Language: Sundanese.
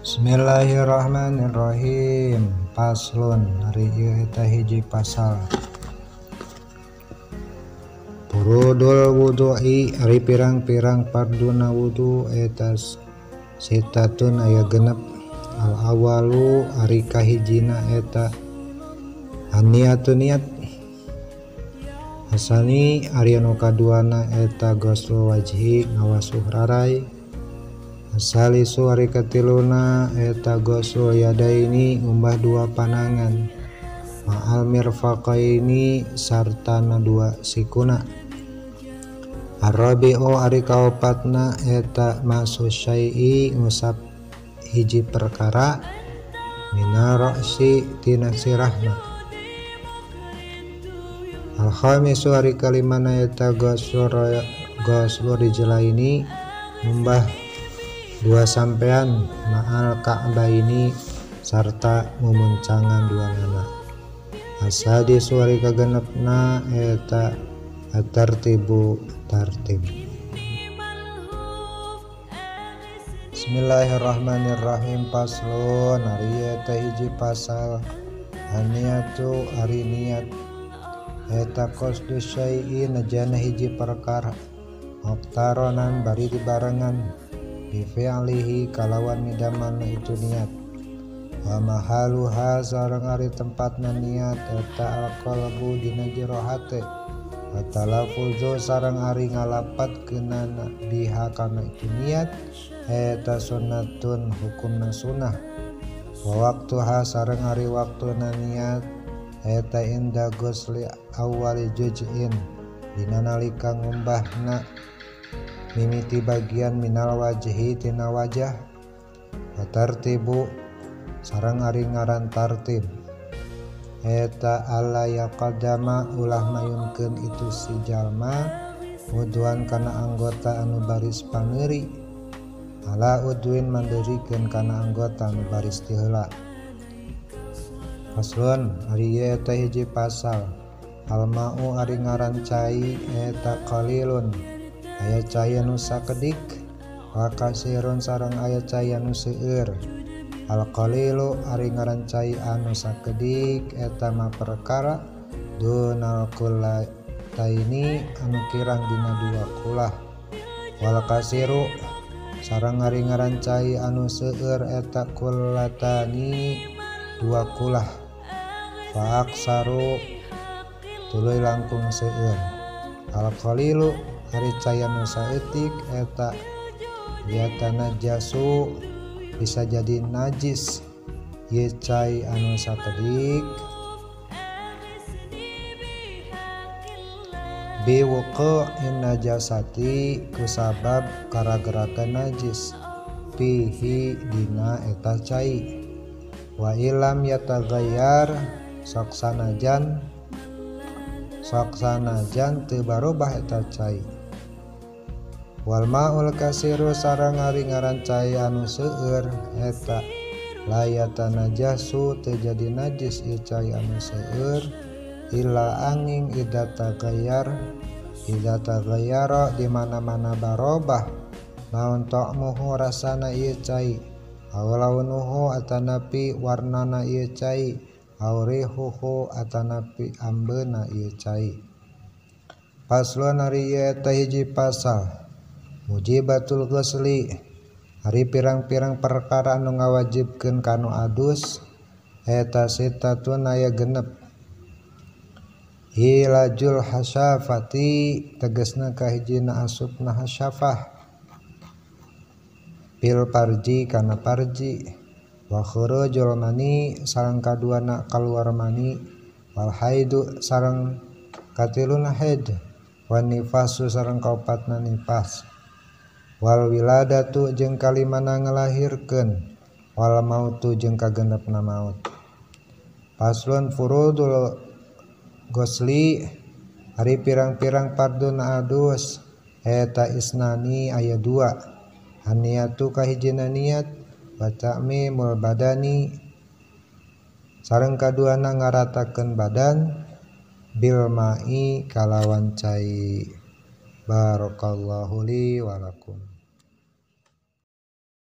Bismillahirrahmanirrahim. Paslon ari ieu eta hiji pasal. Furudul wudu'i ari pirang-pirang farduna wudu eta sitatun aya genep. Al awalu ari kahijina eta niatu niat. Asani ari anu kaduana eta ghusl wajhi ngawasuh rarai. Asalisu ari katiluna eta ghusl yadaini ngumbah dua panangan ma'al mirfaqaini sartana dua sikuna. Arrabi'u ari kaopatna eta masu syai'i ngusap hiji perkara mina ra'si tina sirahna. Al khamisu ari kalimana eta ghusl rijlaini ngumbah dua sampean ma'al ka'baini sarta mumuncangan dua nana. Asadisu ari kagenepna eta at-tartibu tartib. Bismillahirrahmanirrahim. Paslon ari eta hiji pasal. Aniatu ari niat eta qasdu syai'i najana hiji perkara muqtaronan bari dibarengan bifi'lihi kalawan midaman itu niat. Wa mahaluha sareng ari tempatna niat eta alqalbu dina jero hate. Wa talaffuzu sareng ari ngalapatkeunana biha kana itu niat eta sunnatun hukumna sunnah. Wa waktuha sareng ari waktuna niat eta inda ghusli awwali juz'in dina nalika ngumbahna mimiti bagian minal wajhi tina wajah. Wa tartibu sareng ari ngaran tartib eta alla yaqaddama ulah mayunkeun itu si jalma wuduan kana anggota anu baris pangeuri ala udwin manderikeun kana anggota anu baris ti heula. Faslun ari ieu eta hiji pasal. Alma'u ari ngaran cai eta qalilun aya cai anu sakedik wa kasirun sareng aya cai anu seueur. Al qalilu ari ngaran cai anu sakedik eta mah perkara dunal kullataini anu kirang dina dua kulah. Wal kasiru sareng ari ngaran cai anu seueur eta kullatani dua kulah. Fa aksaru tuluy langkung seueur. Al qalilu ari cai anu saeutik eta yatanajasu bisa jadi najis ye cai anu sakedik biwuqi najasati kusabab karagerakan najis pihi dina eta cai. Wa ilam yataghayyar sok sanajan teu barobah eta cai. Wal ma'ul kasiru sareng ari ngaran cai anu seueur eta layatanajasu teu jadi najis ieu cai anu seueur illa angin idza tagayyara di mana-mana barobah naon ta'muhu rasana ieu cai aw launuhu atanapi warnana ieu cai aw rihuhu atanapi ambeuna ieu cai. Paslon ari ieu eta hiji pasal. Mujibatul ghusli ari pirang-pirang perkara anu ngawajibkeun kanu adus eta sitatun aya genep. Hilajul hasyafati tegasna kahijina asupna hasyafah pil parji kana parji. Wa khurujul mani sareng kaduana kaluar mani. Wal haidu sareng katiluna haid. Wan nifasu sareng kaopatna nifas. Wal wiladatu jeung kalimana ngalahirkeun. Wal mautu jeung kagenepna maut. Paslon furudul ghusli ari pirang-pirang farduna adus eta isnani aya dua. Haniatu kahijina niat wa ta'mimul badani sareng kaduana ngaratakeun badan bil ma'i kalawan cai. Barakallahu li wa lakum.